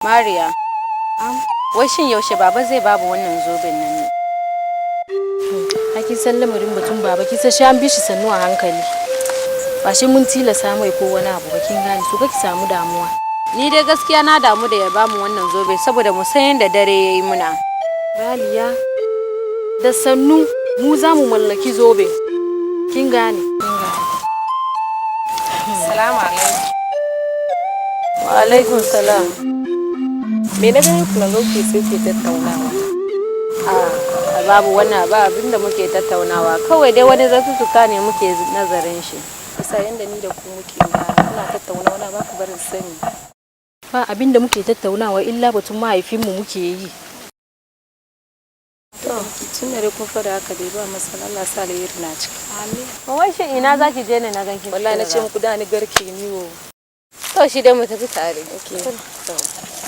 Mariya, wai shin yaushe baba zai babu wannan zoben nan ne? Kin san lamarin batun baba, kin san shi an bi shi sannu a hankali. Ba shi mun tilasa mai ko wani abu ba, kin gane, so kake samu damuwa. Ni dai gaskiya na damu da ya bamu wannan zobe saboda mu san yadda dare yayi muna. Raliya, da sannu mu za mu mallaki zobe. Kin gane? Kin gane. Salamu alaikum. Wa alaikum salam. Me na gani kuna zo ke sai ke tattaunawa? A babu wannan ba abinda muke tattaunawa, kawai dai wani zatuttuka ne muke nazarin shi. Bisa yanda ni da ku muke na kuna tattaunawa na ba ku barin sani. Ba abin da muke tattaunawa illa batun mahaifinmu muke yi. To, tun da dai kun fara haka dai ba masala, Allah sa alheri na ciki. Amin. Wai shin ina zaki je ne na ganki? Wallahi na ce muku da ni garke ni wo. To shi dai mu tafi tare. Okay. To.